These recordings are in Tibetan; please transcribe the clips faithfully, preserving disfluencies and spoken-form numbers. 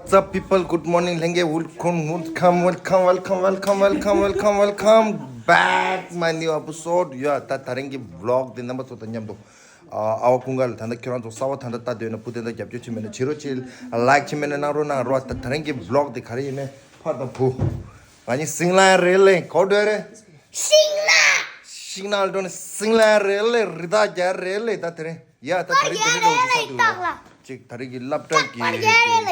What's up, people? Good morning. ལྷན་རྒྱས། welcome, welcome, welcome, welcome, welcome, welcome, welcome, welcome back my new episode. ཡ། ད་དེ་རིང་གི་vlog འདི་རྣམ་པ་ཚོ་དང་མཉམ་དུ། ཨ། ཨ་བ་ཀུན་དགའ་ལ་ད་ལྟ་ཁྱོད་རང་ཚོ་གསར་པ་ད་ལྟ་ལྟ་འདོད་ན་བུ་དེ་འདྲ་རྒྱབ་སྐྱོར་བྱེད་མེད་ན་བྱེད་རོགས་བྱེད། like བྱེད་མེད་ན་གནང་རོགས་གནང་རོགས། ད་དེ་རིང་གི་vlog འདི་ག་རེ་ཡིན་མིན་ཕར་དང་བུ། ང་གཉིས་སིང་ལ་རེད་ལེ། གོ་འདོད་རེད། ཤིང་ནགས། ཤིང་ནགས་ལ་འགྲོ་ནས་སིང་ལ་རེད་ལེ། རི་དྭགས་རྒྱག་རེད་ལེ། ད་དེ་རིང་ཡ། ད་དེ་རིང་དེ་རིང་རོགས་ཀྱི་ས་འདུག་ལ། ཅིག་ད་རིང་གི་སློབ་གྲྭ་གི་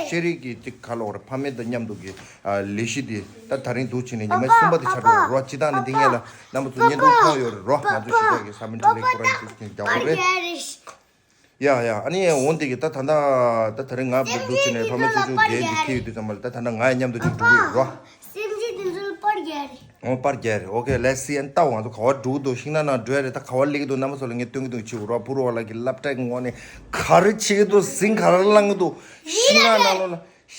ཤེས་རིག་གི་ཅིག་ག་ལབ་དགོས་རེད། ཕ་མེས་དང་མཉམ་དུ་གི་ལས་གཞི་དེ་ད་དེ་རིང་འདུག་བྱས་ནས་ཉི་མ་གསུམ་པ་དེ་ཆགས་འགྲོ་རོགས། སྤྱི་བཏང་ནས་འདི་ངེད་ལ་རྣམ་པ་ཚོ་བརྙན་ཐུང་མཐོང་ཡོད་རེད་རོགས། ང་ཚོ་གཞིས་ཆགས་ཀྱི་ས་མིན་ཁྲི་ལེགས་ཁོ་རང་ཅིག་ཅིག་རྒྱག་དགོས་རེད། ཡ་ཡ། ཨ་ནི་འོན་ཏེ་གི་ད་ད་ད་ད་དེ་རིང་ང་འདུག་བྱས་ནས་ཕ་མེས་ཚོ་ཚོ་རྒན་ཅིག་ཁེལ་ཡོད་དུས་ཙམ་པ་ལ་ད་ད་ང་ཡང་མཉམ་དུ་ཅིག་འགྲོ་གི་ཡོད་རོགས། སེམས་ཅན་དེ་ཚོ་ལ་པར་རྒྱག་རེད། ཨོ། པར་རྒྱག་རེད། ཨོ་ཁེ། let's see and ལྟ་བ། ང་ཚོ་ག་བ་འགྲོ་གི་འདུག་ཤིང་ནགས་ནང་འགྲོ་ཡ་རེད། ད་ག་བ་སླེབས་ཀྱི་འདུག་རྣམ་པ་ཚོ་ལ་ངས་སྟོན་གྱི་འདུག་ཅིག་རོགས། བུ་རོགས་ལ་གི་སློབ་གྲྭ་གི་ངོས་ནས་ག་རེ་བྱེད་ཀྱི་འདུག་ཟིང་ག་རེ་ལངས་ཀྱི་འདུག་ཤིང་ནགས་ནང་ལོགས་ལ།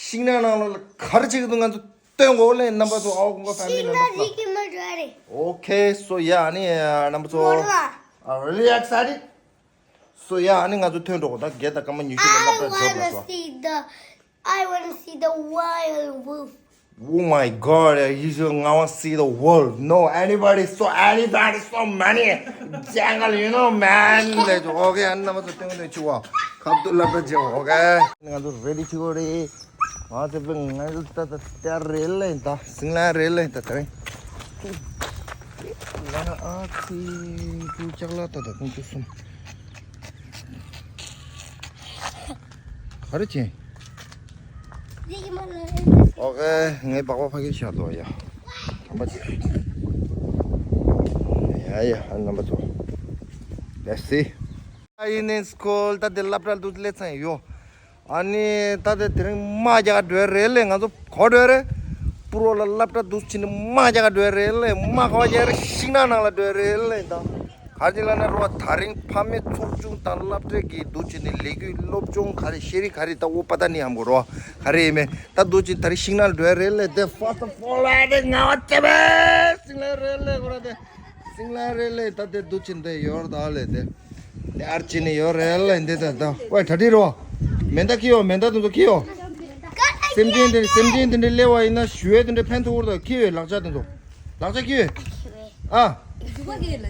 ཤིང་ནགས་ནང་ལོགས་ལ་ག་རེ་བྱེད་ཀྱི་འདུག་ང་ཚོ་སྟོན་དགོས་ལེ། རྣམ་པ་ཚོ། ཨའོ་ཀུན་དགའ་ཕེ་མི་ལི་མེམ་བར་ཚོ་ལ། ཤིང་ནགས་རིག་གི་མ་འགྲོ་ཡ་རེད། ཨོ་ཁེ། སོ་ཡ། ཨ་ནི་རྣམ་པ་ཚོ། ཨ། really excited? སོ་ཡ། ཨ་ནི་ང་ཚོ་ཐོན་འགྲོ་གོ། ད་བརྒྱད་དང་སྐར་མ་ཉི་ཤུ་ལ་སློབ་གྲྭ་འབྱོར་ལ་སོ། I wanna see the wild wolf. Oh my God, you should, ང་བ་see the world. No, anybody, so anybody, so many jungle, you know, man. ལས་ཀྱི་ཨོ་ཁེ། ཨ་ནི་རྣམ་པ་ཚོ་སྟོན་གྱི་འདུག་ཅིག་བ། ཁ་ཐུག་སློབ་གྲྭ་བྱེད། ཨོ་ཁེ། ང་ཚོ་རེ་ཌི་བྱེད་དགོས་རེད། ང་ཚོ་པའི་ང་ཚོ་ད་ད་ལྟ་རེད་ལེ། ད་སིང་ལ་རེད་ལེ། ད་དེ་རིང་ལ་ཨ་ཁི་ཀུ་ལྕགས་ལ་ད་ད་ཁུང་ཀུ་གསུམ། ག་རེ་བྱེད། ཨོ་ཁེ། ངའི་སྦག་སྦག་ཕ་གིར་བཞག་འདུག་ཡ། དམ་པ་ཅིག་ཡ་ཡ། ཨ་རྣམ་པ་ཚོ། Let's see. ཡིན་ནའི་སྐོལ་ད་དེ་སློབ་གྲྭ་འདུག་སླེབས་ཚར་ཡོད། ཨ་ནི་ད་དེ་དེ་རིང་དམག་རྒྱག་ག་འགྲོ་ཡ་རེད་ལེ། ང་ཚོ་ག་བ་འགྲོ་ཡ་རེད། པུ་རོ་ལ་སློབ་གྲྭ་འདུག་ཕྱིན་ནས་དམག་རྒྱག་ག་འགྲོ་ཡ་རེད་ལེ། དམག་ག་བ་རྒྱག་ཡ་རེད། ཤིང་ནགས་ནང་ལ་འགྲོ་ཡ་རེད་ལེ། ད་ག་རེ་ལབ་ན་རོ། དེ་རིང་ཕ་མའི་ཚོགས་ཆུང་དང་སློབ་གྲྭ་གི་འདུག་ཕྱིན་ནས་ལས་འགུལ་སློབ་སྦྱོང་ག་རེ་ཤེས་རིག་ག་རེ་ད་འོ་པ་ད་ནི་ཧམ་གོ་རོ། ག་རེ་ཡིན་མིན་ད་འདུག་ཕྱིན་དེ་རིང་ཤིང་ནགས་ལ་འགྲོ་ཡ་རེད་ལེ། དེ་first of all ཨ་དེ་ང་བ་ཅེ་བེ་སིང་ལ་རེད་ལེ། ཁོ་ར་དེ་སིང་ལ་རེད་ལེ། ད་དེ་འདུག་ཕྱིན་དེ་ཡོར་ད་ལེ་དེ། དེ་ཨར་ཅི་ནི་ཡོད་རེད་ལ་འདི་ད་ད། ཝེ་གྲ་སྒྲིག་རོ། མེ་མདའ་ཁྱེར་ཡོང་། མེ་མདའ་དེ་ཚོ་ཁྱེར་ཡོང་། སེམས་ཅན་དེ་སེམས་ཅན་དེ་འདྲ་སླེབས་པ་ཡིན་ན་ཞུ་ཡས་དེ་འདྲ་ཕན་ཐོགས་རེད། ད་ཁྱེར་ཡོང་། ལག་ཆ་དེ་ཚོ། ལག་ཆ་ཁྱེར་ཡོང་། ཨ།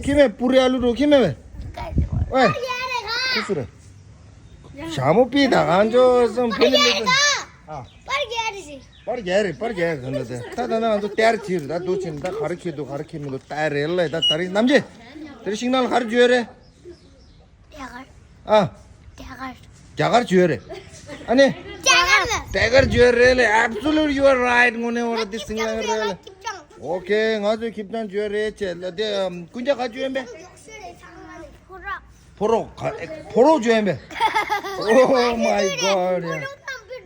ཁྱེར་མེད། པུ་རི་ཨ་ལུ་འགྲོ་ཁྱེར་མེད་བས། ཝེ། ཁུ་སུ་རེད། ཞྭ་མོ་པི་དང་ཨ་འཇོ་སམ་ཕེ་ནི་མེད་དུ། ཨ། པར་རྒྱག་རེད། པར་རྒྱག་རེད། པར་རྒྱག་ག་འདྲ་དེ། ད་ད་ན་ང་ཚོ་ཏེར་བྱེད་རེད། ད་འདུག་ཕྱིན་ད་ག་རེ་ཁྱེར་འདུག་ག་རེ་ཁྱེར་མི་འདུག་ལྟ་ཡ་རེད་ལ། ད་དེ་རིང་ནམ་རྒྱུན་དེ་རིང་ཤིང་ནགས་ལ་ག་རེ་བྱེད་རེད། རྒྱ་གར། ཨ། རྒྱ་གར། རྒྱ་གར་བྱེད་རེད། ཨ་ནི། རྒྱ་གར་ལ། ཏེ་གར་བྱེད་རེད་ལ། Absolutely you are right. དངོས་གནས་འོ་ར་དེ་སིང་ལ་རེད་ལ། ཨོ་ཁེ། ང་ཚོས་ཁྱིམ་ཚང་བྱེད་རེད་བྱེད་ལ། དེ་ཀུན་ཀྱག་ག་བྱེད་ཡིན་པས། ཕོ་རོག་ག་ཕོ་རོག་བྱེད་ཡིན་པས། Oh my God.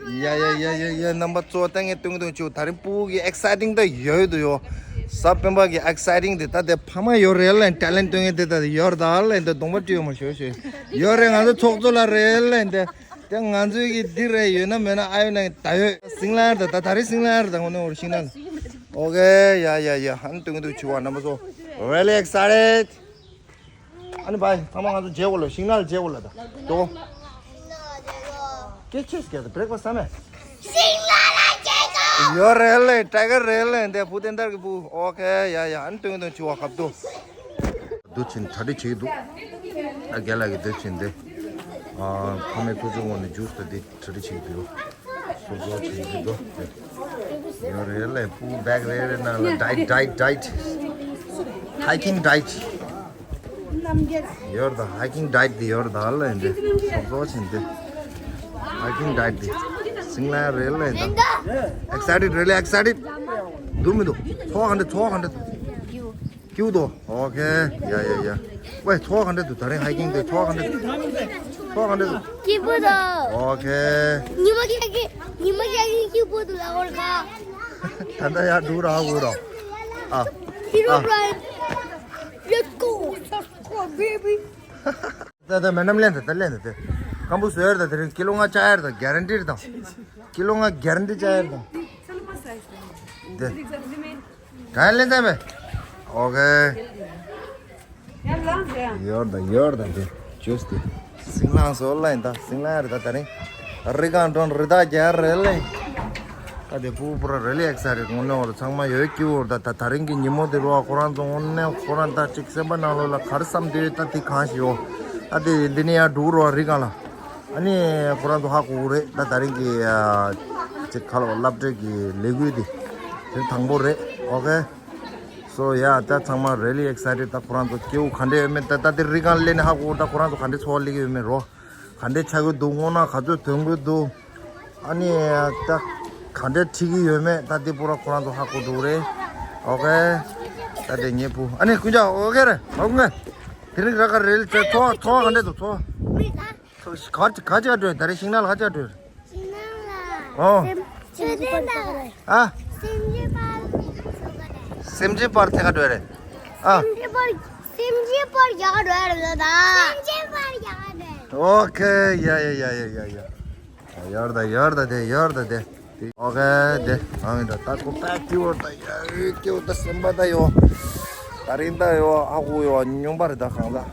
ཡ་ཡ་ཡ་ཡ་ཡ། རྣམ་པ་ཚོ་ད་ངས་སྟོན་གྱི་འདུག་ཅིག་དེ་རིང་སྤུ་གུ་གི་ཨེག་སའི་ཊིང་ད་ཡོད་དུ་ཡོད། གཟའ་སྤེན་པ་གི་ཨེག་སའི་ཊིང་དེ་ད་དེ་ཕ་མ་ཡོད་རེད་ལ། ཊེ་ལེན་ཊི་སྟོན་མཁན་དེ་ད་ཡོད་རེད་ད་ལ། འདི་གདོང་པ་བཀྲུས་ཡོད་མ་ཞོ་ཞོ་ཡོད་རེད། ང་ཚོ་ཚོགས་གཙོ་ལགས་རེད་ལ། འདི་དེ་ང་ཚོའི་གི་འདི་རེད། ཡོད་ན་མེད་ན་ཨ་ཡོད་ན་ད་ཡོད། སིང་ལ་ཡར་ད་ད་དེ་རིང་སིང་ལ་ཡར་ད་དངོས་གནས་འོ་ར་ཤིང་ནགས་ལ། ཨོ་ཁེ། ཡ་ཡ་ཡ། ཨ་ནི་སྟོན་གྱི་འདུག་ཅིག་རྣམ་པ་ཚོ། Really excited. ཨ་ནི་བའི་ཚང་མ་ང་ཚོ་མཇལ་དགོས་ལ། ཤིང་ནགས་ལ་མཇལ་དགོས་ལ་ད། དོ། སྐད་ཆ་སྐད་ད་བྷི་རེག་ཕ་སི་ཊི་ཟ་མེད། ཡོད་རེད་ལེ། ཊའི་གར་རེད་ལེ། འདི་བུ་དེ་འདར་གི་བུ། ཨོ་ཁེ། ཡ་ཡ། ཨ་ནི་སྟོན་གྱི་འདུག་ཅིག་བ་ཁབ་ཏུ། འདུག་ཕྱིན་གྲ་སྒྲིག་བྱེད་ཀྱི་འདུག་ཨ་རྒན་ལགས་ཀྱིས་འདུག་ཕྱིན་འདི། ཨ། ཕ་མའི་ཚོགས་ཆུང་ངོས་ནས་ཇུས་ད་འདི་གྲ་སྒྲིག་བྱེད་ཀྱི་འདུག་སོ་སོ་བྱེད་ཀྱི་འདུག་ཡོད་རེད་ལེ། སྤུ་གུ་བྷེག་རེ་རེ་ནང་ལ་ཌའེ་ཊི་ཌའེ་ཊི་ཌའེ་ཊི། ཧའི་ཀིང་ཌའེ་ཊི། ཡོད་རེད་ད། ཧའི་ཀིང་ཌའེ་ཊི་འདི་ཡོད་རེད་ད་ལེ། འདི་སོ་སོ་བྱེད་འདི། ཧའི་ཀིང་ཌའེ་ཊི་འདི། སིང་ལ་རེད་ལེ་འདི། ཨེག་སའི་ཊེཌ་རེད་ལེ། ཨེག་སའི་ཊེཌ། འདུག་མི་འདུག་ཚོགས་ག་འདྲ། ཚོགས་ག་འདྲ། སྐྱིད་པོ་འདུག་ཨོ་ཁེ། ཡ་ཡ་ཡ། ཝེ། ཚོགས་ག་འདྲ་འདུག་དེ་རིང་ཧའི་ཀིང་དེ་ཚོགས་ག་འདྲ་འདུག་ཚོགས་ག་འདྲ་འདུག་སྐྱིད་པོ་འདུག་ཨོ་ཁེ། ཉི་མ་ཤར་གི་ཉི་མ་ཤར་གི་སྐྱིད་པོ་འདུག་ལ་འོར་ཁ། ད་ལྟ་ཡར་འགྲོ་ར་འགྲོ་ར། ཨ། Hero Brian. Let's go. Let's go, baby. ད་ད་མེ་ཌམ་ལེན་ད། ད་ལེན་ད། དེ་སྐམ་པོ་བཟོས་ཡར་ད། དེ་རིང་ཀི་ལོ་ལྔ་བཅག་ཡར་ད། གྷ་རན་ཊི་རེད་ད། ཀི་ལོ་ལྔ་གྷ་རན་ཊི་བཅག་ཡར་ད། དེ། ག་ལེན་ཚར་བས། ཨོ་ཁེ། ཡོད་ད་ཡོད་ད། དེ་ཇུས་དེ། སིང་ལ་སོ་ལ་ཡིན་ད། སིང་ལ་རེད་ད། དེ་རིང་རི་སྒང་འགྲོ་རི་དྭགས་རྒྱག་རེད་ལེ། ད་དེ་ཕྲུ་གུ་པུ་ར་really excited དངོས་གནས་བར་ཚང་མ་ཡོད་སྐྱིད་པོ་རེད། ད་ད་ད་རིང་གི་ཉིན་མོ་དེ་རོ་ཁོ་རང་ཚོ་དངོས་གནས་ཁོ་རང་ད་ཅིག་སེམས་པ་ནང་ལོགས་ལ་ག་རེ་བསམ་དེ་ད་དེ་གང་ཞིག་ཡོད། ད་དེ་འདི་ནས་ཡར་འགྲོ་རོ་རི་སྒང་ལ། ཨ་ནི་ཁོ་རང་ཚོ་ཧ་གོ་གི་རེད། ད་ད་རིང་གི་ཨ་ཅིག་ཁ་ལོ་སློབ་གྲྭའི་གི་ལས་འགུལ་དེ་དེ་དང་པོ་རེད། ཨོ་ཁེ། སོ་ཡ་ད་ཚང་མ་really excited ད་ཁོ་རང་ཚོ་སྐྱེ་བོ་ག་འདྲས་ཡོད་མེད་ད་ད་དེ་རི་སྒང་སླེབས་ནས་ཧ་གོ་ད་ཁོ་རང་ཚོ་ག་འདྲས་འཚོ་བ་སླེབས་ཀྱི་ཡོད་མེད་རོ། ག་འདྲས་ཆགས་ཀྱི་འདུག་དངོས་གནས་ག་ཚོད་ཐོན་གྱི་འདུག་ཨ་ནི་ད་ག་འདྲས་ཁྲིད་ཀྱི་ཡོད་མེད་ད་དེ་པུ་ར་ཁོ་རང་ཚོ་ཧ་གོ་འགྲོ་གི་རེད། ཨོ་ཁེ། ད་དེ་ངའི་བུ་ཨ་ནི་ཀུན་ཅག་ཨོ་ཁེ་རེད་ཨོ་ཁེ། དེ་རིང་ར་ག་རེ་ལ་ཚེ་འཚོ་བ་འཚོ་བ་ག་འདྲས་འདུག་འཚོ་བ། ག་ག་ཅི་ག་འགྲོ་ད་རེས་ཤིང་ནགས་ལ་ག་ཅི་འགྲོ། ཤིང་ནགས་ལ། ཨོ། སེམས་ཆུ་ལྡན་དང་། ཨ། སེམས་ཅན་པར་ཚོ་ག་རེད། སེམས་ཅན་པར་ཐེ་ག་འགྲོ་རེད། ཨ། སེམས་ཅན་པར་སེམས་ཅན་པར་རྒྱག་འགྲོ་རེད་ད། སེམས་ཅན་པར་རྒྱག་འགྲོ་རེད། ཨོ་ཁེ། ཡ་ཡ་ཡ་ཡ་ཡ་ཡ། ཡར་ད་ཡར་ད་དེ་ཡར་ད་དེ། ཨོ་ཁེ་དེ་ཨང་ད་ད་ཁོ་པད་ཀྱི་བར་ད་ཡ་ཡོད་ཀྱི་བར་ད་སེམས་པ་ད་ཡོ། ད་རིང་ད་ཡོ་ཨ་ཁུ་ཡོ་སྨྱོན་པ་རེད་ད་གང་ད།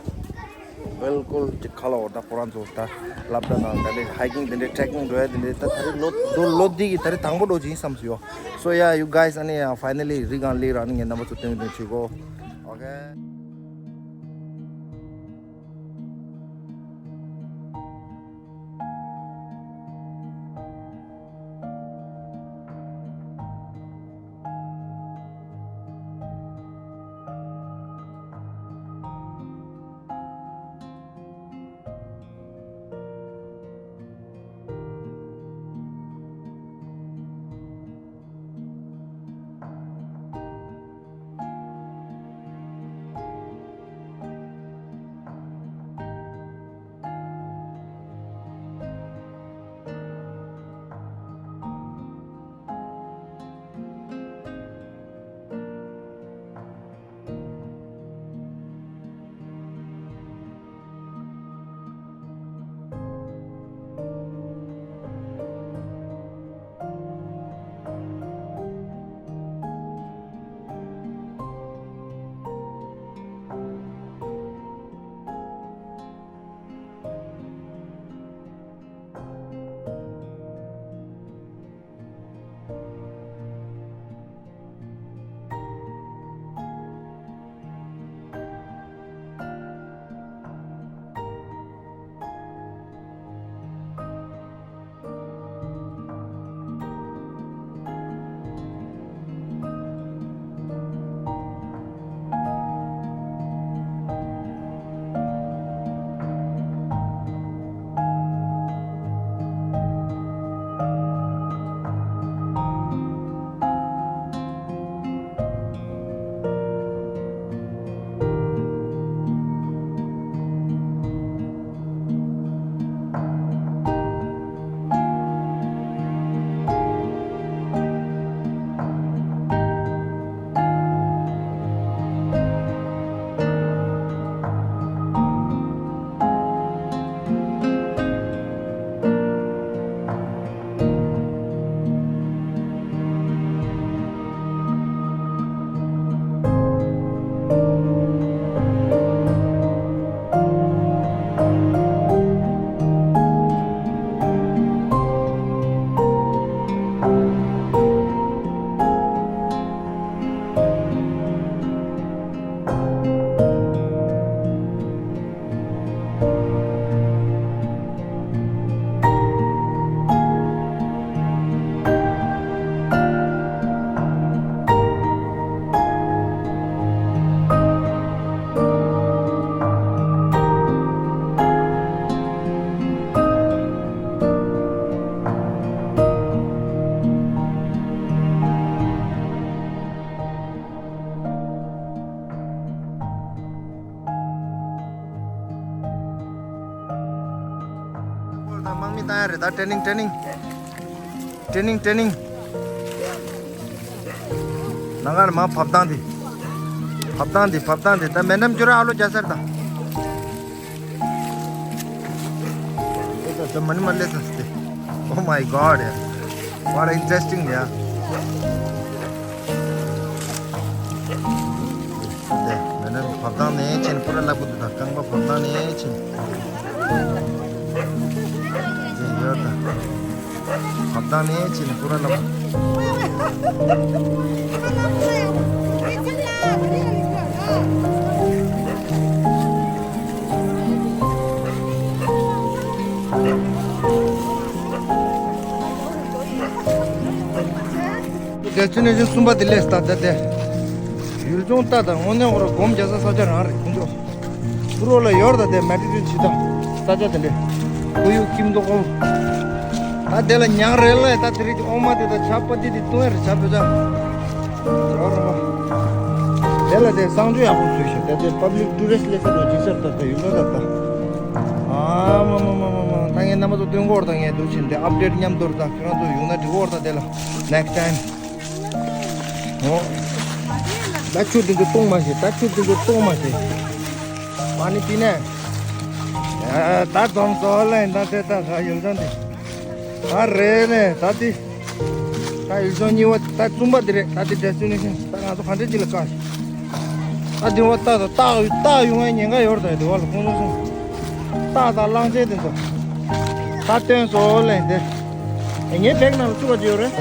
བིལ་ཀུལ་ཅིག་ཁ་ལ་འོ་ད་ཁོ་རང་ཚོ་ད་སློབ་གྲྭ་དང་ད་ནི་hiking དེ་འདྲའི་trekking འགྲོ་ཡ་དེ་འདྲའི་ད་ད་རེས་ལོ་ལོ་ལོ་འདི་གི་ད་རེས་དང་པོ་འགྲོ་གི་ཡིན་བསམ་སོང་ཡོ། So yeah, you guys, ཨ་ནི་finally རི་སྒང་སླེབས་ར་ནི་ངས་རྣམ་པ་ཚོ་སྟོན་སྟོན་བྱེད་གོ། Okay. དམག་མི་བཏང་ཡ་རེད་ད། ཊེ་ནིང་ཊེ་ནིང་། ཊེ་ནིང་ཊེ་ནིང་། ནང་ང་ནས་མར་བབས་སྟངས་དེ། བབས་སྟངས་དེ་བབས་སྟངས་དེ་ད་མེ་ནམ་ཅོ་ར་ཨ་ལོ་རྒྱ་སར་དང་། ད་མ་ནི་མ་ལེ་ས་སྟེ། Oh my God, yeah. What interesting, yeah. དེ་མེ་ནམ་བབས་སྟངས་ནས་ཕྱིན་པུ་ར་ལ་པུ་དུ་དང་རྐང་པ་བབས་སྟངས་ནས་ཕྱིན། དེ་ཡོད་ད། བབས་ དང་ནས་ཕྱིན་ནས་ཁོ་རང་ལ། ཌེ་སི་ཊི་ནེ་ཤན་གསུམ་པ་དེ་སླེབས་ད་ལྟ་དེ། ཡུལ་ལྗོངས་ལྟ་དང་དངོས་གནས་ཁོ་རང་སྒོམ་རྒྱག་ས་ས་ཆ་རང་རེད་ཁོང་ཚོ། ཕུ་རོ་ལ་ཡོར་དང་དེ་མེ་ཏི་ཏི་ཆི་དང་ས་ཆ་དེ་འདྲས། ཁོར་ཡུག་ཁྱིམ་ཐོག་ཁོ། ད་དེ་ལ་ཉང་རེད་ལ་ད་དེ་རིགས་ཀྱི་ཨོ་མ་དེ་དང་ཆ་པ་ཏི་དེ་བཏུང་ཡ་རེད་ཆ་བོད་ཆ། ཡོར་ར་མ། དེ་ལ་དེ་གསང་སྤྱོད་ཡག་པོ་བཟོས་ཤག་དེ་དེ་པབ་ལིག་ཊུ་རི་སི་ཊི་སླེབས་ས་རུ་འཇིགས་སར་ད་ད་ཡུལ་ལ་ད་ད། ཨ་མ་མ་མ་མ་མ་ད་ངས་རྣམ་པ་ཚོ་སྟོན་གོ་ར་ད་ངས་འདུག་ཕྱིན་དེ་ཨབ་ཌེཊ་མཉམ་དུ་ར་ད་ཁྱེད་རང་ཚོ་ཡོང་ན་འགྲིག་གོ་ར་ད་དེ་ལ་ནེག་སི་ཊི་ཊའིམ། ཨོ། ད་ཆུ་འདི་ཚོ་གཏོང་མ་ཤེས། ད་ཆུ་འདི་ཚོ་གཏོང་མ་ཤེས། པ་ནི་པི་ནས། ཨ། ད་འཛོམས་སོ་ལེ་ད་དེ་ད་ག་ཡུལ་ལྗོངས་འདི། ཨ་རེད་ལེ་ད་འདི། ད་ཡུལ་ལྗོངས་གཉིས་པ་ད་གསུམ་པ་འདི་རེད། ད་འདི་ཌེ་སི་ཊི་ནེ་ཤན་ད་ང་ཚོ་ག་འདྲ་ཅིག་ལ་བཀག་ཤིག་ད་འདི་བ་ད་ད་ཏག་ཏག་ཡོང་བའི་ཉེན་ཁ་ཡོད་རེད་ད་འདི་བ་ལ་ཁོང་ཚོ་སོང་། ཏག་ཏག་གླང་ཆེན་དེ་ཚོ། ད་སྟོན་སོ་ལེ་འདི། ངའི་བེག་ནང་ལ་བཙུགས་པ་ཅིག་ཡོད་རེད།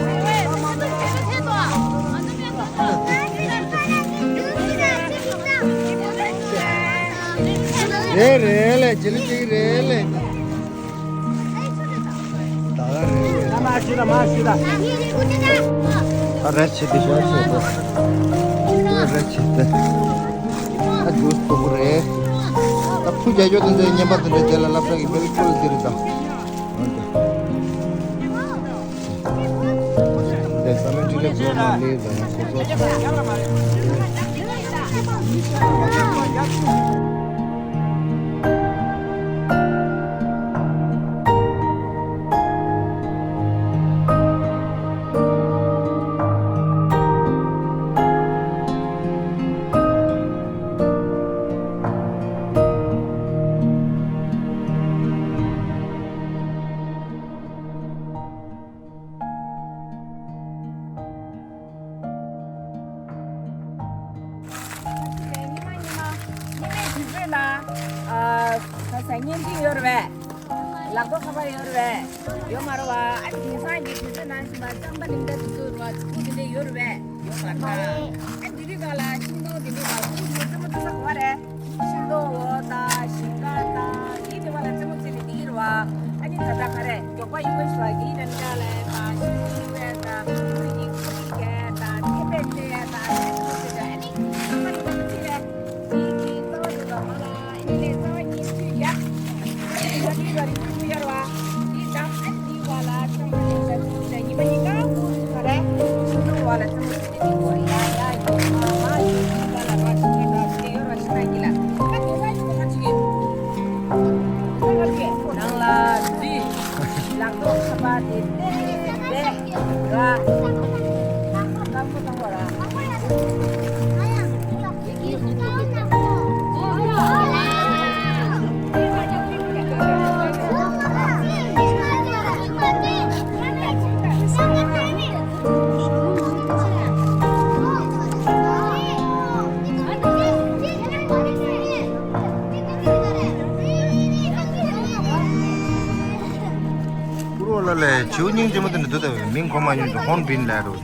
རེད་རེད་ལེ་ཇི་ལི་ཅིག་རེད་ལེ། ད་ག་རེད་ལེ། ད་མ་ཤི་ད་མ་ཤི་ད། ད་རེད་ཆེ་དེ་ཤ་ཆེ་དོ། ད་རེད་ཆེ་དེ། ད་ཇུས་དུ་རེད། ད་ཕུ་རྒྱ་ཡོད་དེ་འདྲའི་ཉན་པ་དེ་འདྲའི་རྒྱལ་ལ་བསླབ་བྱ་གི་བེག་ཕུལ་དེ་རེད་ད། འདི་ས་མེད་ཅིག་ལས་བཟོ་མ་ལས་ཟ་ན་སོ་སོ་དང་། ཉི་མ་ཉི་མ་ཉི་མའི་དུས་ཚོད་ལ་ཨ་ས་ས་བརྙན་འཕྲིན་ཡོད་རེད་པས། ལག་ཐོག་ཁ་པར་ཡོད་རེད་པས། ཡོད་མ་རེད་པ། ཨ་ནི་དེང་སང་གི་དུས་ཚོད་ནང་བཞིན་པ་ལྕང་པ་གླིང་ཁ་དུས་ཚོད་རེད་པ། ཚི་གུ་དེ་འདྲས་ཡོད་རེད་པས། ཡོད་མ་རེད་པ། ཨ་ནི་དེ་དུས་སྒང་ལ་ཤིང་སྡོང་དེ་འདྲས་ལ་ཚི་གུ་དེ་ཚོ་རྩེད་མོ་རྩེ་ས་ག་པར་རེད། ཤིང་སྡོང་འོག་དང་ཞིང་ཁ་དང་དེའི་དེ་བ་ལ་རྩེད་མོ་རྩེ་ནས་བསྡད་ཀྱི་རེད་པ། ཨ་ནི་ད་ལྟ་ག་རེ་མགྱོགས་པ་ཡོང་གི་ཞོག་གི་ནམ་ཞག་ལ་ཡ་ད་ཤིང་སྡོང་ཡོད་ཡ་ད་ཁོ་ཡི་ཁོ་ཡི་ག་ད་ཐེ་པེ་ཏེ་ཡ་ད་ཨ་ནི་ཁོ་ཡི་ག་ཨ་ནི་ཁ་ཁ་ཁ་ཁ་ཚིག་རེད། དེའི་གི་རྩ་བ་དེ་ལ་མ་ལ་ཨ་ནི་ལས་རྩ་བ་གཉིས་ཚུད་ཡ། ཨ་ནི་ད་དེའི་བ་རི་ཁོ་ཡི་ཁོ་ཡར་བ་དེ་ད་ཨ་ནི་དེའི་བ་ལ་ཚང་མ་ལས་ད་ཚུད་ཡ་ཉི་མ་གཉིས་ཀ་ཁོ་ཚུད་ག་རེད། ཤིང་སྡོང་བ་ལ་ཚང་མ། ཀུ་རོ་ལ་ལས་བྱིའུ་སྙིང་རྗེ་མོ་དེ་འདྲ་འདུག་ད། མིང་གོ་མ་མྱོང་ཀྱང་ཧོན་བིན་ལབ་འགྲོ།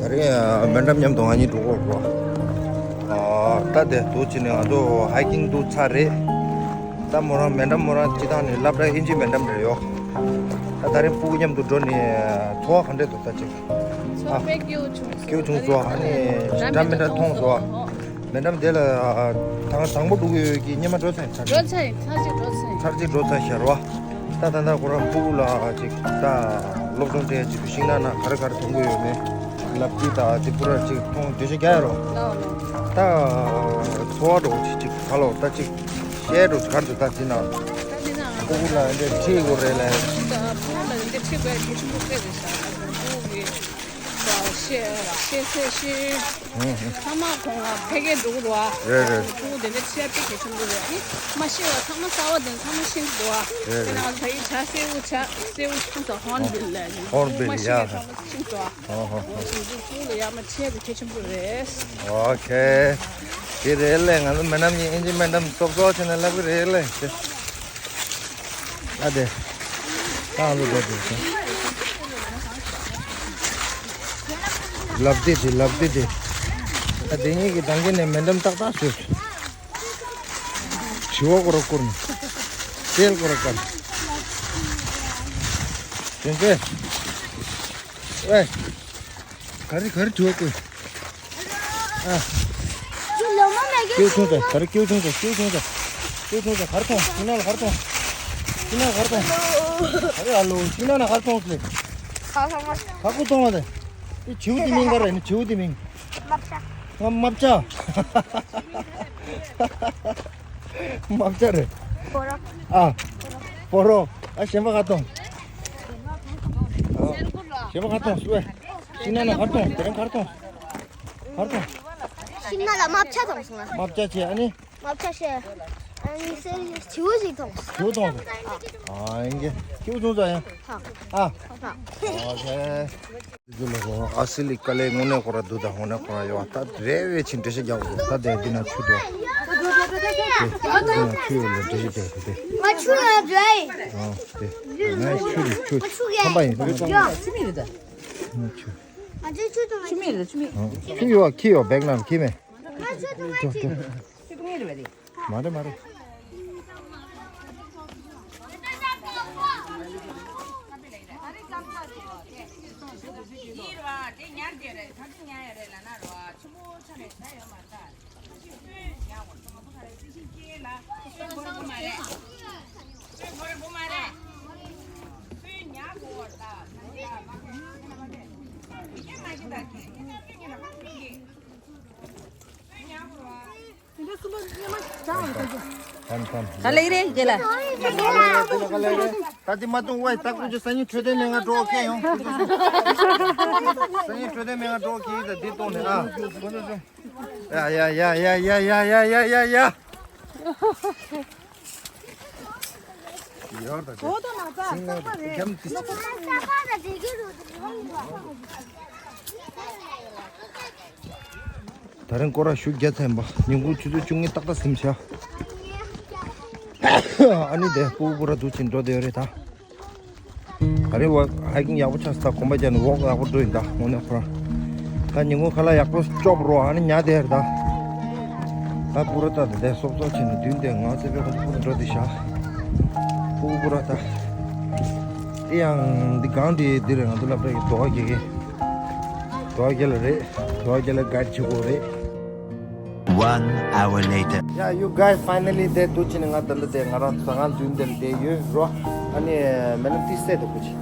ད་རེས་མེ་འགྲམ་མཉམ་དུ་ང་གཉིས་འགྲོ་གོ་འགྲོ། ད་དེ་འདུག་ཅི་ནས་ང་ཚོ་ཧའི་ཀིང་འདུག་ཚར་རེད། ད་མོ་རང་མེ་འགྲམ་མོ་རང་སྤྱི་བཏང་ནས་སློབ་གྲྭ་ཨིན་ཇི་མེ་འགྲམ་རེད་ཡོད། ད་ད་རེས་ཕྲུ་གུ་མཉམ་དུ་འགྲོ་ནས་ཚོར་བ་ག་འདྲས་འདུག་ད་ཅིག་ཚོར་བ་དཔེ་སྐྱིད་པོ་བྱུང་། སྐྱིད་པོ་བྱུང་སོང་། ཨ་ནི་འདྲ་མི་འདྲ་མཐོང་སོང་། མེ་འགྲམ་དེ་ལ་དང་དང་པོ་འགྲོ་གི་ཡོད་ཀྱི་སྙེ་མ་འགྲོ་ཚར་ཚར་འགྲོ་ཚར་ཡིན། ཚར་གཅིག་འགྲོ་ཚར་ཡིན། ཚར་གཅིག་འགྲོ་ཚར་ཤར་བ། ད་ད་ད་ཁོ་རང་ཕྲུ་གུ་ལ་ཅིག་ད་ སློབ་སྦྱོང་སྤྲད་ཅིག་ཤིང་ནགས་ནང་ག་རེ་ག་རེ་མཐོང་གི་ཡོད་མེད། ལབ་ཀྱི་ད་ཅིག་པུ་ར་ཅིག་མཐོང་འདྲི་ཤེས་རྒྱག་ཡ་རོ། ད་འཚོ་བ་འགྲོ་ཅིག་ཅིག་ག་ལོ་ད་ཅིག་བཤད་འགྲོ་ཅིག་ག་རེ་ཅིག་ད་ཅི་ན། ད་འདི་ན་ཕྲུ་གུ་ལ་འདི་ཁྲིད་དགོས་རེད་ལ། ད་ཕྲུ་གུ་ལ་འདི་ཁྲིད་དགོས་གལ་ཆེན་པོ་དཔེ་རེད་ཤག་ཕྲུ་གུ་གི་ཤེས་ཤེས་ཚད་ཤེས། ཚང་མ་ཁོང་ལ་ཕལ་སྐད་འགྲོ་གི་འདུག་ཨ། རེད་རེད། ཕྲུ་གུ་དེ་འདྲ་ཆེ་བ་དཔེ་གལ་ཆེན་པོ་རེད། ཨ་ནི་མ་ཤེས་པ་ཚང་མ་གསར་པ་དེ་ཚང་མ་ཤེས་ཀྱི་འདུག་ཨ། རེད་དེ་རེད། ནང་ད་ཡིག་ཆ་སེའུ་ཆ་སེའུ་ཆུང་ས་ཧོརན་བིལ་ལ་ནི་ཧོརན་བིལ་མ་ཤེས་ཡ། པ་ཚང་མ་ཤེས་ཀྱི་འདུག་ཨ། ཧོ་ཧོ་ཧོ། ཕྲུ་གུ་ལ་ཡ་མ་ཆེ་བ་གལ་ཆེན་པོ་རེད། ཨོ་ཁེ། དེ་རེད་ལེ། ང་ཚོ་མེ་ནམ་གཉིས་ཨིན་ཇི་མེ་ནམ་སྟོབས་སོགས་བྱས་ནས་ལབ་གི་རེད་ལེ། ཨ་དེ། ཏང་ལོ་འགྲོ་དེ། ལབ་དེ་དེ་ལབ་དེ་དེ། ཨ་དེ་གཉིས་ཀྱི་དང་གི་ནས་མེ་འདམ་ཏག་ཏག་ཞུ། བྱི་བ་སྐོར་བསྐོར་ནས། སེལ་སྐོར་བསྐོར། དེ་ཚེ། ཨེ། ག་རེ་ག་རེ་བྱི་བ་བསྐོར། ཨ། ཁྱེའུ་ཆུང་ཙག་ག་རེ། ཁྱེའུ་ཆུང་ཙག་ཁྱེའུ་ཆུང་ཙག་ཁྱེའུ་ཆུང་ཙག་ཁྱེའུ་ཆུང་ཙག་ག་རེ་མཐོང་། ཤིང་ནགས་ལ་ག་རེ་མཐོང་། ཤིང་ནགས་ལ་ག་རེ་མཐོང་། ག་རེ་ཨ་ལོ། ཤིང་ནགས་ལ་ག་རེ་མཐོང་ཟེར། ག་ལ་མ། ག་གུ་མཐོང་བ་དེ། དེ་བྱིའུ་དེ་མིང་ག་རེ་ནི་བྱིའུ་དེ་མིང་། མ་བྱ། ང་མ་བྱ། མ་བྱ་རེད། ཕོ་རོ། ཨ། ཕོ་རོ། ཨ་གཞན་པ་ག་མཐོང་། ཨ། གཞན་པ་ག་མཐོང་སུ་བས། ཤིང་ནགས་ལ་ག་རེ་མཐོང་། དེ་རིང་ག་རེ་མཐོང་། ག་རེ་མཐོང་། ཤིང་ནགས་ལ་མ་བྱ་མཐོང་སོང་ང་། མ་བྱ་བྱས་ཨ་ནི། མ་བྱ་བྱས། ཨ་ནི་སེ་བྱིའུ་ཞིག་མཐོང་། བྱིའུ་མཐོང་སོང་། ཨ་ཡིན་གྱི་བྱིའུ་མཐོང་ས་ཡིན། ཨ། ཨ། ཨོ་ཁེ། ཨ་སི་ལི་ཀ་ལེ་དངོས་གནས་ཁོ་ར་འདུག་ད་དངོས་གནས་ཁོ་ར་ཡོད་ད་རེ་བས་ཕྱིན་འགྲེལ་བཤད་རྒྱག་དགོས་ད་དེ་འདི་ན་ཆུ་འདུག་དེ་འདི་ན་ཆུ་ཡོད་ལ་འགྲེལ་བཤད་རྒྱག་དགོས་དེ། ང་ཆུ་ཡོད་འགྲོ་ཡི། ཨ་དེ་ང་ཆུ་རེད་ཆུ་ཁམས་པ་ཡིན་ད། ཆུ་མིག་རེད་ད། ཆུ། ང་ཚོའི་ཆུ་དང་ཆུ་མིག་རེད་ཆུ་མིག་ཨ་ཁྱི་ཡོད་ཁྱི་ཡོད་བེག་ནང་ཁྱི་མེད། ང་ཆུ་དང་ང་ཆུ། ཆུ་མིག་རེད་པ་དེ། མ་རེད་མ་རེད། ག་ལེ་རེད་རྒན་ལགས། ད་དེ་མ་གཏོང་བས་ད་ཀུ་ཅོ་སང་ཉིན་འཕྲོད་བསྟེན་མེད་ང་འགྲོ་ཁེ་ཡོང་། སང་ཉིན་འཕྲོད་བསྟེན་མེད་ང་འགྲོ་ཁེ་ཡིན་ད་འདི་གཏོང་ནས་ཨ། ཡ་ཡ་ཡ། ཡོད་ད་དེ། གོ་དོ་ན་ཚ་གཙང་མ་རེད། ད་རིང་སྐོར་ར་ཞུ་རྒྱ་ཚན་པ་ཉིན་གུང་ཆུ་ཚོད་བཅུ་གཉིས་ཏག་ཏག་ཟིན་བྱ། ཨ་ནི་དེ་སྤུ་གུ་པུ་ར་འདུག་ཅིང་འགྲོ་བསྡད་ཡོད་རེད་ད། ད་རེས་བ་ཧའི་ཀིང་ཡག་པོ་ཆགས་སོང་ད། གོམ་པ་རྒྱག་ནས་ཝོག་ཡག་པོ་འགྲོ་ཡིན་ད་དངོས་གནས་ཁོ་རང་། ད་ཉིན་གུང་ཁ་ལག་ཡག་པོ་ཅོབ་རོགས་ཨ་ནི་ཉལ་བསྡད་ཡོད་རེད་ད། ད་པུ་ར་ད་ད་དེ་སོབ་སོབ་བྱས་ནས་མདུན་དེ་ང་ཚེ་པའི་ཁོང་ཚོ་འགྲོ་བསྡད་ཤག་སྤུ་གུ་པུ་ར་ད། དེ་ཡང་འདི་གང་དེ་འདི་རེད། ང་ཚོ་སློབ་གྲྭ་གི་ཟློས་གར་དགེ་རྒན། ཟློས་གར་དགེ་ལགས་རེད། ཟློས་གར་དགེ་ལགས་གཱའིཌ་བྱེད་དགོས་རེད། One hour later. Yeah, you guys, finally དེ་འདུག་ཅིག་ནས་ང་ད་ལྟ་དེ་ང་རང་ཟ་ཁང་མདུན་དེར་བསྡད་ཡོད་རོ། ཨ་ནི་མེ་ལམ་ཏི་སེ་དུ་ཁུ་ཅི།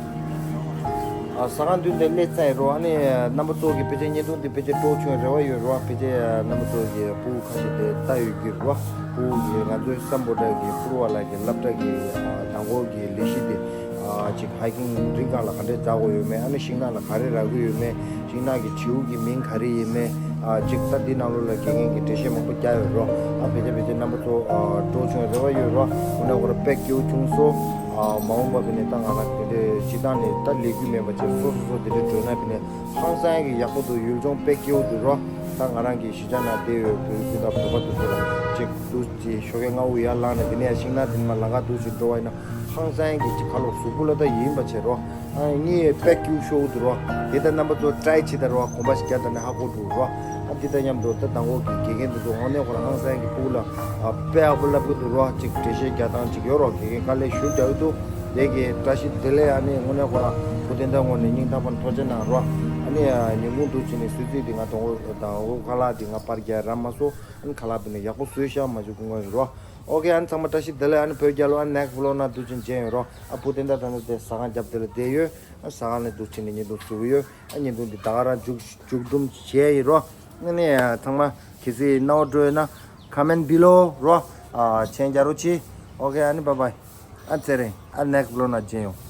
ཨ་ཟ་ཁང་མདུན་དེར་སླེབས་ཚར་ཡོད་རོ། ཨ་ནི་རྣམ་པ་ཚོ་གི་ཕལ་ཆེར་བརྙན་ཐུང་འདི་ཕལ་ཆེར་སྤྲོ་བྱུང་རེ་བ་ཡོད་རོ། ཕལ་ཆེར་རྣམ་པ་ཚོ་གི་སྤུ་གུ་ཁ་ཤས་དེ་ལྟ་ཡོད་ཀྱི་རོ། སྤུ་གུ་གི་ང་ཚོའི་སམ་བྷོ་ཊ་གི་པུ་རུ་ཝ་ལ་གི་སློབ་གྲྭ་གི་ཨ་དང་པོ་གི་ལས་གཞི་དེ་ཨ་ཅིག་ཧའི་ཀིང་རི་སྒང་ལ་ག་འདྲས་འཛེག་དགོས་ཡོད་མེད། ཨ་ནི་ཤིང་ནགས་ལ་ག་རེ་རག་གི་ཡོད་མེད། ཤིང་ནགས་ཀྱི་བྱིའུ་གི་མིང་ག་རེ་ཡིན་མིན། ཨ་ཅིག་ད་འདི་ནང་ལོགས་ལ་དགེ་རྒན་གྱིས་འགྲེལ་བཤད་མང་པོ་བརྒྱབ་ཡོད་རོ། ཨ་བེ་ཅ་བེ་ཅ་རྣམ་པ་ཚོ་ཨ་སྤྲོ་བྱུང་རེ་བ་ཡོད་རོ། དངོས་གནས་ཁོ་རང་དཔེ་སྐྱིད་པོ་བྱུང་སོང་། ཨ་མ་འོངས་པ་བེ་ནས་ད་ང་རང་དེ་འདྲའི་སྤྱི་བཏང་ནས་ད་ལས་འགུལ་མེད་པ་བྱས་སོ་སོ་སོ་དེ་འདྲའི་འགྲོ་ན་བེ་ནས་ཧང་སང་གི་ཡག་པོ་འདུག་ཡུལ་ལྗོངས་དཔེ་སྐྱིད་པོ་འདུག་རོ། ད་ང་རང་གི་གཞིས་ཆགས་ནང་བསྡད་ཡོད་བོད་རིགས་སྤུན་ཟླ་བོད་པ་དེ་ཚོ་ལ་ཅིག་འདུག་ཅིག་ཞོགས་ཀས་སྔ་པོ་ཡར་ལངས་ནས་དེ་ནས་ཡང་ཤིང་ནགས་དེ་ནས་མར་ལམ་ཁ་འདུག་ཅིག་འགྲོ་བ་ཡིན་ན་ཧང་སང་གི་ཅིག་ག་ལོ་གཟུགས་པོ་ལ་ད་ཡིན་པ་བྱེད་རོ། ཨ་ངས་དཔེ་སྐྱིད་ཤོས་འདུག་རོ། དེ་ལྟར་རྣམ་པ་ཚོ་ཊ་རའི་བྱེད་དང་རོ། གོམ་པ་ཞིག་རྒྱག་དང་ནས་ཧ་གོ་འགྲོ་རོ། ཨ་འདི་ལྟར་མཉམ་དུ་ད་དང་པོ་གི་དགེ་རྒན་འདི་ཚོ་དངོས་གནས་ཁོ་རང་ཧང་སང་གི་སྤུ་གུ་ལ་ཨ་དཔེ་ཡག་པོ་བསླབ་ཀྱི་འདུག་རོ། ཅིག་འགྲེལ་བཤད་རྒྱག་སྟངས་ཅིག་ཡོད་རོ། དགེ་རྒན་དཀའ་ལས་ཞེ་པོ་རྒྱག་གི་འདུག་དེ་གི་བཀྲ་ཤིས་བདེ་ལེགས། ཨ་ནི་དངོས་གནས་ཁོ་རང་བུ་དེ་འདྲ་ངོ་ནས་སྙིང་ཐག་པ་ནས་ཐུགས་རྗེ་གནང་རོ། ཨ་ནི་ཉིན་གུང་འདུག་ཅིག་ནས་སུས་ཙི་དེ་ང་དང་པོ་དང་པོ་ཁ་ལག་དེ་ང་པར་རྒྱག་རག་མ་སོང་། ཨ་ནི་ཁ་ལག་དེ་ནས་ཡག་པོ་བཟོས་ཤག་མ་བྱུང་སྐུ་ངོ་ཡིན་རོ། ཨོ་ཁེ། ཨ་ནི་ཚང་མ་བཀྲ་ཤིས་བདེ་ལེགས། ཨ་ནི་བོད་རྒྱལ་ལོ། ཨ་ནི་next vlog ནང་འདུག་ཅིག་མཇལ་ཡིན་རོ། ཨ་བུ་དེ་འདྲ་ད་ནི་དེ་ཟ་ཁང་རྒྱབ་དེ་ལ་བསྡད་ཡོད། ཨ་ཟ་ཁང་ནས་འདུག་ཅིག་ནས་བརྙན་ཐུང་བཟོ་གི་ཡོད། ཨ་བརྙན་ཐུང་འདི་ད་ག་རང་མཇུག་མཇུག་སྡོམ་བྱས་ཡིན་རོ། ཨ་ནི་ཚང་མ་གལ་སྲིད་སྣང་བ་སྤྲོ་ཡོད་ན་comment below རོ། ཨ་མཆན་རྒྱག་རོགས་གྱིས། ཨོ་ཁེ། ཨ་ནི་bye bye། ཨ་ཚེ་རིང་། ཨ་next vlog ནང་མཇལ་ཡོང་།